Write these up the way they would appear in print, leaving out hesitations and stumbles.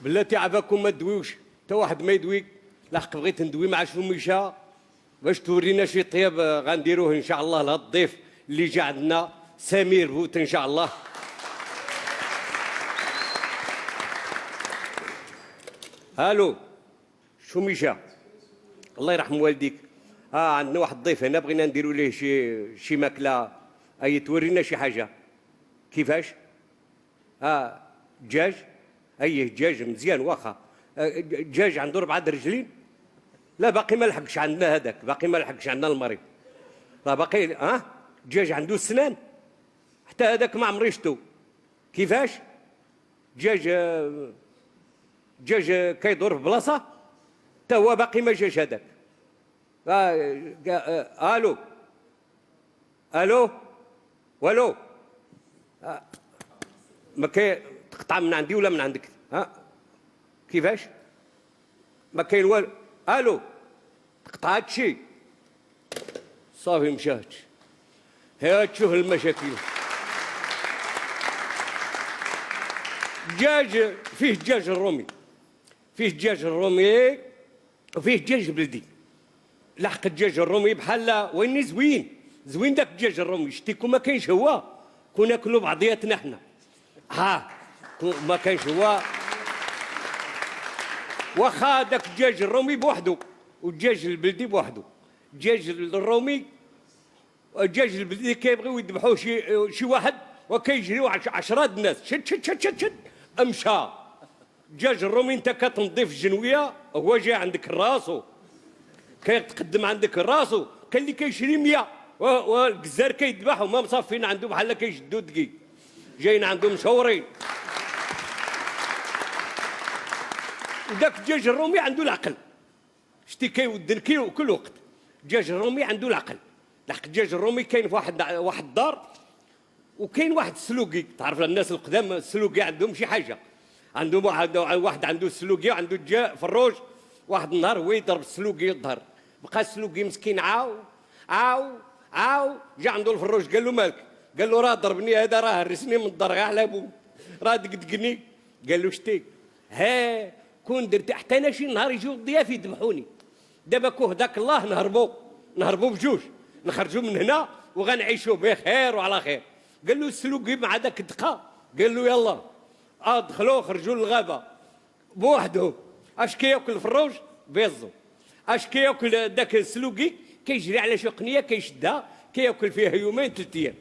بلاتي عافاكم ما تدويوش، حتى واحد ما يدوي. لحق بغيت ندوي مع شوميشه باش تورينا شي طياب غنديروه ان شاء الله لهذا الضيف اللي جا عندنا سمير بوت ان شاء الله. الو شوميشه، الله يرحم والديك. عندنا واحد الضيف هنا بغينا نديروا ليه شي ماكله، اي تورينا شي حاجة. كيفاش؟ دجاج؟ اي دجاج مزيان واخا. دجاج عنده 4 رجلين؟ لا باقي ما لحقش عندنا هذاك، باقي ما لحقش عندنا المريض. لا باقي. دجاج عنده سنان؟ حتى هذاك ما عمري شفتو. كيفاش؟ دجاج كيدور في بلاصة؟ حتى هو باقي ما جاش هذاك. الو الو والو، ما كاين تقطع من عندي ولا من عندك؟ ها كيفاش؟ ما كاين والو. الو تقطع هادشي صافي مشى هادشي. ها تشوف المشاكل. دجاج فيه الدجاج الرومي، فيه الدجاج الرومي وفيه الدجاج البلدي. لحق الدجاج الرومي بحال ويني زوين زوين داك الدجاج الرومي. شتي كون ما كاينش هو كون ناكلو بعضياتنا حنا. ها ما كاينش هو. واخا داك الدجاج الرومي بوحدو والدجاج البلدي بوحدو. الدجاج الرومي الدجاج البلدي كيبغيو يذبحوه شي واحد وكيجريو 10 الناس شد شد شد شد شد امشى. الدجاج الرومي انت كتنظف الجنويه هو جاي عندك راسو، كيتقدم عندك راسو. كاين اللي كيشري 100 والجزار كيذبح وما مصافين عنده بحال كيشدوا دقيق، جايين عنده مشورين. وداك الدجاج الرومي عنده العقل، شتي كيودن كل وقت. الدجاج الرومي عنده العقل. لحق الدجاج الرومي كاين في واحد الدار وكاين واحد السلوكي. تعرف الناس القدام السلوكي عندهم شي حاجة، عندهم واحد عنده السلوكي وعنده الدجاج فروج. واحد النهار هو يضرب السلوكي الظهر، بقى السلوكي مسكين عاو عاو عاو. جا عنده الفروج قال له مالك؟ قال له راه ضربني هذا، راه هرسني من الدار غير على بو، راه دقدقني. قال له شتي ها كون درت حتى انا شي نهار يجيو الضياف يذبحوني. دابا كون هداك الله نهربوا بجوج، نخرجوا من هنا وغنعيشوا بخير وعلى خير. قال له السلوكي مع داك الدقة، قال له يلا. دخلوا خرجوا للغابه بوحدهم. اش كياكل الفروج؟ بيزو. اش كياكل داك السلوكي؟ كيجري على شي قنيه كيشدها كياكل فيها يومين 3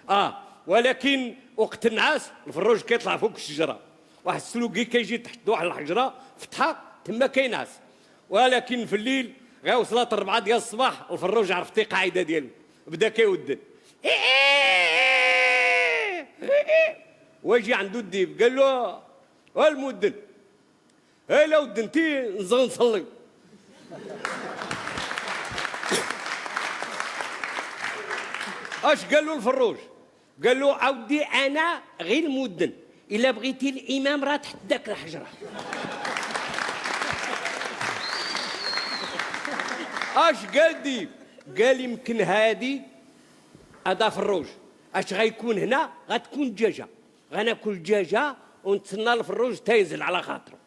ايام. ولكن وقت النعاس الفروج كيطلع فوق الشجرة. واحد السلوكي كيجي تحت واحد الحجرة فتحه تما كينعس. ولكن في الليل غير وصلت 4 ديال الصباح الفروج عرفتي قاعدة ديالو، بدا كيودن ويجي عنده الديب. قال له المودن هلا ودنتي نزغ نصلي. اش قال له الفروج؟ قال له عاودي انا غير المودن، الا بغيتي الامام راه تحت داك الحجرة. اش قال ديب؟ قال يمكن هادي هذا فروج، اش غيكون هنا؟ غتكون دجاجه، غناكل دجاجه ونتسنى الفروج تينزل على خاطره.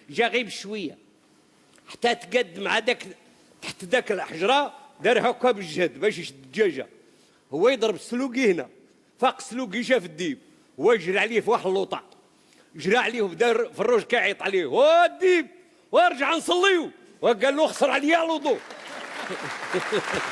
جا غير بشوية حتى تقد مع داك تحت داك الحجرة، دار هكا بالجهد باش يشد الدجاجة. هو يضرب السلوكي هنا، فاق السلوكي شاف الديب، هو يجري عليه في واحد اللوطه، جرى عليه وبدا فروج كيعيط عليه وا الديب وارجع نصليو، وقال له خسر عليا الوضوء.